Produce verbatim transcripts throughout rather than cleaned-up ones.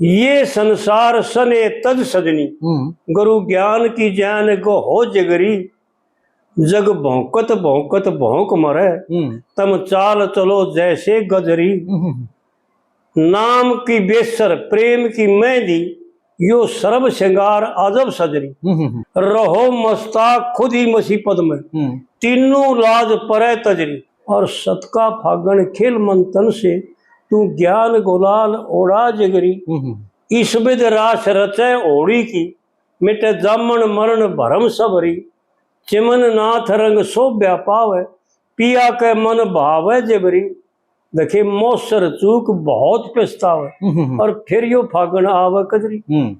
ये संसार सने तज सजनी, हम्म। गुरु ज्ञान की जैन गो हो जगरी। जग भौंकत भौंकत भौंक मरे, हम्म। तम चाल चलो जैसे गजरी। हम्म। नाम की बेसर प्रेम की मेहंदी, यो सर्व श्रृंगार अजब सजरी। हम्म, हम्म, हम्म। रहो मस्ता खुद ही मसी पद में, हम्म। तीनों लाज परे तजरी। और सत का फागण खेल मंथन से, तू ज्ञान गुलाल ओढ़ा जगरी। हम्म, हम्म। इस विध रास रचे होली की, मिटे जामन मरण भरम सबरी। चिमन नाथ रंग शोभ्या पावे, पिया के मन भावे जबरी। देखे मौसर चूक बहुत पछतावे, हम्म, हम्म। और फिर यो फागण आवे कजरी। हम्म।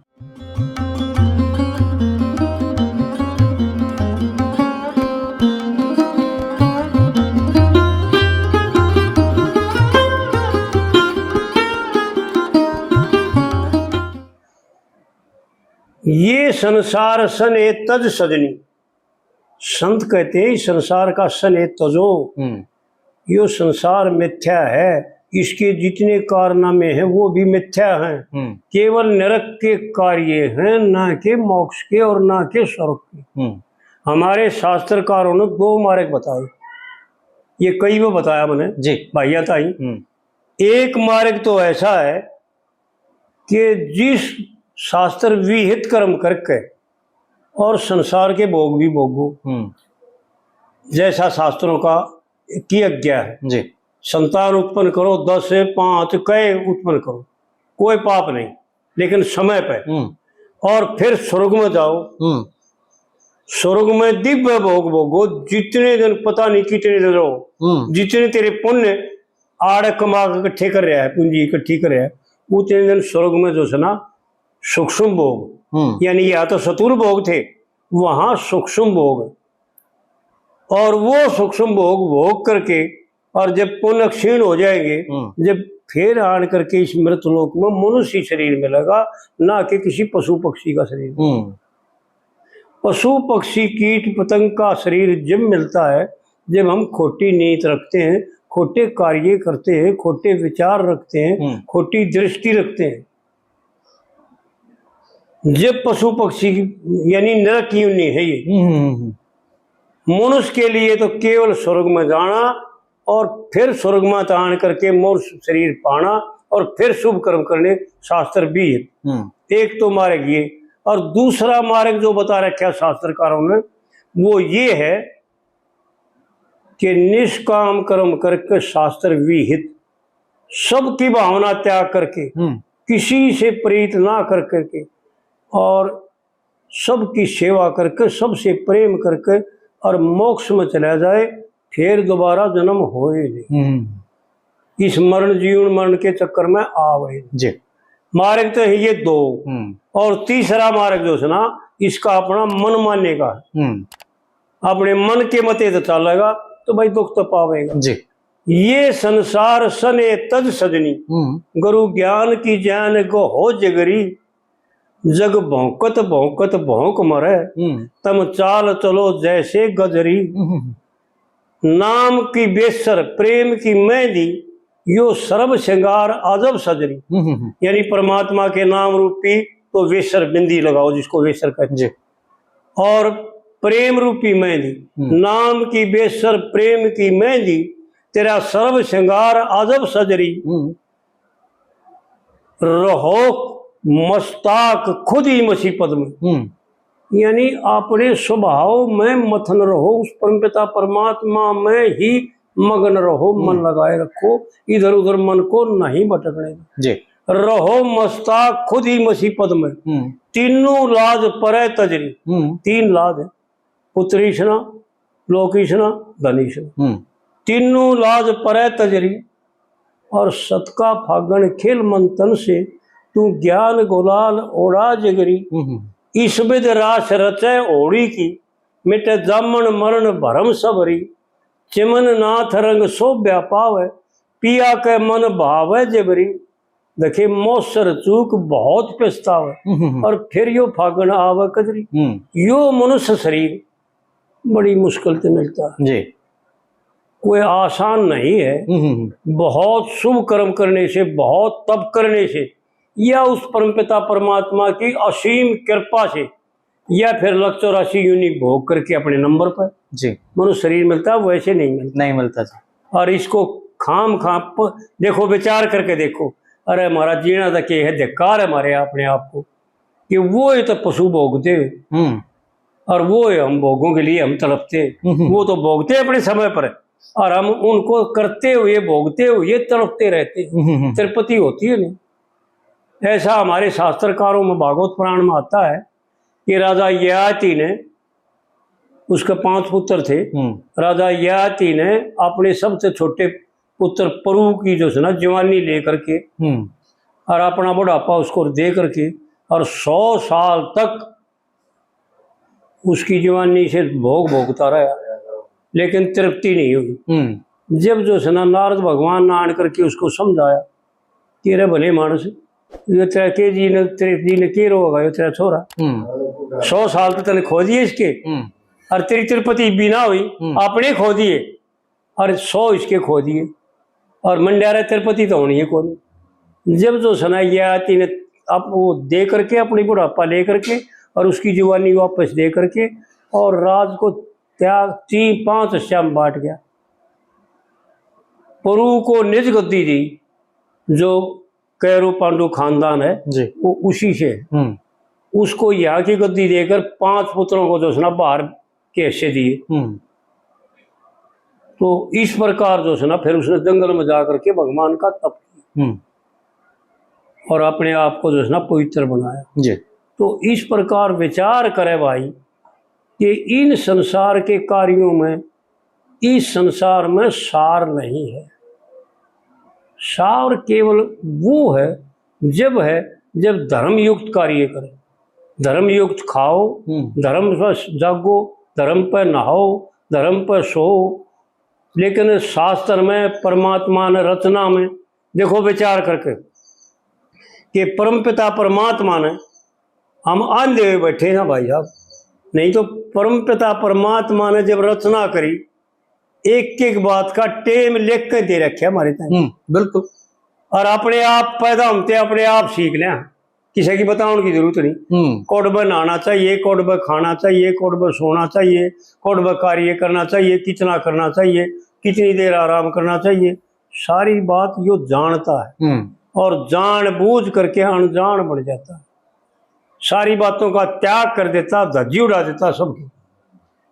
ये संसार सने तज सजनी। संत कहते हैं, इस संसार का सने तजो। हम्म। यो संसार मिथ्या है, इसके जितने कारनामे हैं, वो भी मिथ्या हैं। हम्म। केवल नरक के कार्य हैं, ना के मोक्ष के और ना के स्वर्ग के। हम्म। हमारे शास्त्रकारों ने दो मार्ग बताए, ये कई वो बताया मैंने जी। भाइया ताई। हम्म। एक मार्ग तो ऐसा है कि जिस शास्त्र विहित कर्म करके और संसार के भोग भी भोगो, हम्म। जैसा शास्त्रों का, की आज्ञा है। जी। संतान उत्पन्न करो, दस, पाँच, कै उत्पन्न करो, कोई पाप नहीं, लेकिन समय पे। हम्म। और फिर स्वर्ग में जाओ। हम्म। स्वर्ग में दिव्य भोग भोगो, जितने दिन पता नहीं कितने दिन रहो, हम्म। जितने तेरे पुण्य आड़े कमा के इकट्ठे कर रहा है, पूंजी इकट्ठी कर रहा है, उतने दिन स्वर्ग में जो है ना, सूक्ष्म भोग, हम्म। यानी या तो स्थूल भोग थे, वहां सूक्ष्म भोग। और वो सूक्ष्म भोग भोग करके, और जब पुण्य क्षीण हो जाएंगे, हम्म। जब फिर आन करके इस मृत लोक में मनुष्य शरीर मिलेगा, ना कि किसी पशु पक्षी का शरीर। हम्म। पशु पक्षी कीट पतंग का शरीर जब मिलता है, जब हम खोटी नीयत रखते हैं, खोटे कार्य करते हैं, खोटे विचार रखते हैं, हम्म। खोटी दृष्टि रखते हैं, जब पशु पक्षी की, यानी नरक की योनि है ये। हम्म, हम्म, हम्म। मनुष्य के लिए तो केवल स्वर्ग में जाना और फिर स्वर्ग में तान करके मनुष्य शरीर पाना और फिर शुभ कर्म करने, शास्त्र भी है। हम्म। एक तो मार्ग ये, और दूसरा मार्ग जो बता रखा शास्त्रकारों ने, वो ये है कि निष्काम कर्म करके शास्त्र विहित, सबकी भावना त्याग करके, हम्म। किसी से प्रीत ना कर करके और सबकी सेवा करके, सबसे प्रेम करके और मोक्ष में चला जाए, फिर दोबारा जन्म होए नहीं। हम्म। इस मरण जीवन मरण के चक्कर में आवे नहीं। जी। मार्ग तो है ये दो। हम्म। और तीसरा मार्ग जो है ना, इसका अपना मन मानेगा, हम्म। अपने मन के मते तो चलेगा, तो भाई दुख तो पावेगा। जी। ये संसार सने तज सजनी, हम्म। गुरु ज्ञान की जैन गो हो जगरी। जग भौंकत भौंकत भौंक मरे, हम्म। तम चाल चलो जैसे गजरी। हम्म। नाम की बेसर प्रेम की मेहंदी, यो सर्व श्रृंगार अजब सजरी। हम्म, हम्म, हम्म। यानी परमात्मा के नाम रूपी तो वेसर बिंदी लगाओ, जिसको वेसर कहते हैं। जी। और प्रेम रूपी मेहंदी, हम्म। नाम की बेसर प्रेम की मेहंदी, तेरा सर्व श्रृंगार अजब सजरी। हम्म। रहो मस्ताक खुद ही मसी पद में। हम्म। यानी अपने स्वभाव में मथन रहो, उस परमपिता परमात्मा में ही मगन रहो, मन हम्म। लगाए रखो, इधर उधर मन को नहीं भटकने दो। जी। रहो मस्ताक खुद ही मसी पद में। हम्म। तीनों लाज परे तजरी। हम्म। तीन लाज है, पुत्र इशना, लोक इशना, धन इशना। हम्म। तीनों लाज परे तजरी। और सत का फागण खेल मंथन से, तू ज्ञान गुलाल ओढ़ा जगरी। हम्म। इस विध रास रचे होली की, मिटे जामन मरण भरम सबरी। चिमन नाथ रंग शोभ्या पावे, पिया के मन भावे जबरी। देखे मौसर चूक बहुत पछतावे, हम्म, हम्म। और फिर यो फागण आवे कजरी। हम्म। यो मनुष्य शरीर बड़ी मुश्किल से मिलता है। जी। कोई आसान नहीं है। हम्म, हम्म, हम्म। बहुत शुभ कर्म करने से, बहुत तप करने से, या उस परमपिता परमात्मा की असीम कृपा से, या फिर लख चौरासी योनि भोग करके अपने नंबर पर जी। मनुष्य शरीर मिलता है, वैसे नहीं मिलता। नहीं मिलता जी। और इसको खाम खाम प-, देखो, विचार करके देखो, अरे हमारा जीना तो के है, धिक्कार है हमारे अपने आप को, कि वो ये तो पशु भोगते हुए, हम्म। और वो है हम भोगों के लिए हम तड़पते हैं। हम्म। वो तो भोगते हैं अपने समय पर, और हम उनको करते हुए, भोगते हुए तड़पते रहते हैं। हम्म, हम्म। तृप्ति होती है नहीं। ऐसा हमारे शास्त्रकारों में, भागवत पुराण में आता है कि राजा ययाति ने, उसके पांच पुत्र थे, हम्म। राजा ययाति ने अपने सबसे छोटे पुत्र परू की जो है ना जवानी लेकर के हम्म। और अपना बुढ़ापा उसको दे करके और सौ साल तक उसकी जवानी से भोग भोगता रहा, लेकिन तृप्ति नहीं हुई। हम्म। जब जो है ना नारद भगवान ने आन करके उसको समझाया कि रे भले मानस, ये तेरा के जी ने, तेरे जी ने के रोग है, ये तेरा छोरा। हम्म। सौ साल तो तने खो दिए इसके, हम्म। और तेरी तृप्ति भी ना हुई, हम्म। आपने खो दिए, और सौ इसके खो दिए, और मंड्यारे तृप्ति तो होनी है कोनी। जब जो है ना ययाति ने आप वो दे करके, अपनी बुढ़ापा ले करके और उसकी जवानी वापस दे करके और राज को त्याग, तीन पांच हिस्सा में बांट गया। परू को निज गद्दी दी, जो कैरव पांडु खानदान है, जी। वो उसी से। हम्म। उसको यहाँ की गद्दी देकर पांच पुत्रों को जो है ना बाहर के हिस्से दिए। हम्म। तो इस प्रकार जो है ना फिर उसने जंगल में जा करके भगवान का तप किया हम्म। और अपने आप को जो है ना पवित्र बनाया। जी। तो इस प्रकार विचार करे भाई कि इन संसार के कार्यों में, इस संसार में सार नहीं है। सार केवल वो है, जब है, जब धर्मयुक्त कार्य करे, धर्मयुक्त खाओ, हम्म। धर्म पर जागो, धर्म पर नहाओ, धर्म पर सो। लेकिन शास्त्र में, परमात्मा ने रचना में देखो विचार करके कि परमपिता परमात्मा ने, हम आंधे हुए बैठे हैं भाई साहब, नहीं तो परमपिता परमात्मा ने जब रचना करी, एक एक बात का टेम लिख के दे रखे हमारे ताई। हम्म, बिल्कुल। और अपने आप पैदा होते, अपने आप सीख लिया, किसी की बताने की जरूरत नहीं। हम्म। कोड में नहाना चाहिए, कोड में खाना चाहिए, कोड में सोना चाहिए, कोड में कार्य करना चाहिए, कितना करना चाहिए, कितनी देर आराम करना चाहिए, सारी बात यो जानता है। हम्म। और जानबूझ करके अनजान बन जाता है, सारी बातों का त्याग कर देता, धज्जी उड़ा देता सबकी।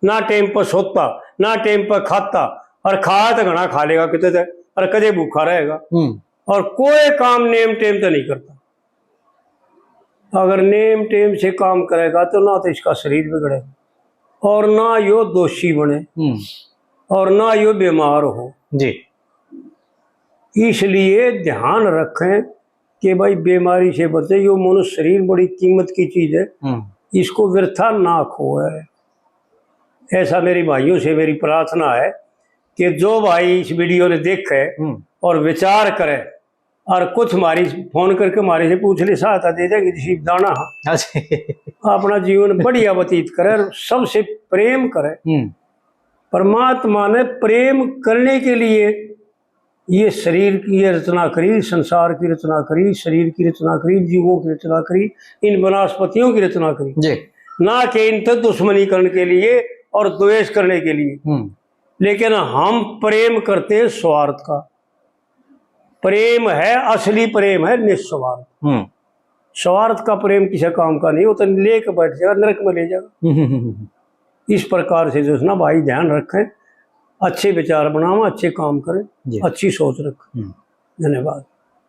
ना टेम पर सोता, ना टेम पर खाता, और खाया तो घना खा लेगा कितने तक, और कदे भूखा रहेगा। हम्म। और कोई काम नेम टेम तो नहीं करता। अगर नेम टेम से काम करेगा तो ना तो इसका शरीर बिगड़े और ना यो दोषी बने हम्म। और ना यो बीमार हो। जी। इसलिए ध्यान रखें कि भाई बीमारी से बचे। यो मनुष्य शरीर बड़ी कीमत की चीज है, हम्म। इसको व्यर्था ना खोए। ऐसा मेरे भाइयों से मेरी प्रार्थना है कि जो भाई इस वीडियो ने देखे हम्म। और विचार करे और कुछ हमारी फोन करके हमारे से पूछ ले, सहायता दे देंगे, जिसी दाना हाँ। अच्छा। अपना जीवन बढ़िया व्यतीत करे और सबसे प्रेम करे। हम्म। परमात्मा ने प्रेम करने के लिए ये शरीर की ये रचना करी, संसार की रचना करी, शरीर की रचना करी, जीवों की रचना करी, इन वनस्पतियों की रचना करी। जी। ना कि इनसे दुश्मनी करने के लिए और द्वेष करने के लिए। हम्म। लेकिन हम प्रेम करते हैं स्वार्थ का। प्रेम है, असली प्रेम है निस्वार्थ। हम्म। स्वार्थ का प्रेम किसी काम का नहीं, वो तो लेके बैठ जाएगा, नरक में ले जाएगा। हम्म, हम्म, हम्म, हम्म। इस प्रकार से जो है ना भाई, ध्यान रखें, अच्छे विचार बनावें, अच्छे काम करें, जी। अच्छी सोच रखें। हम्म। धन्यवाद।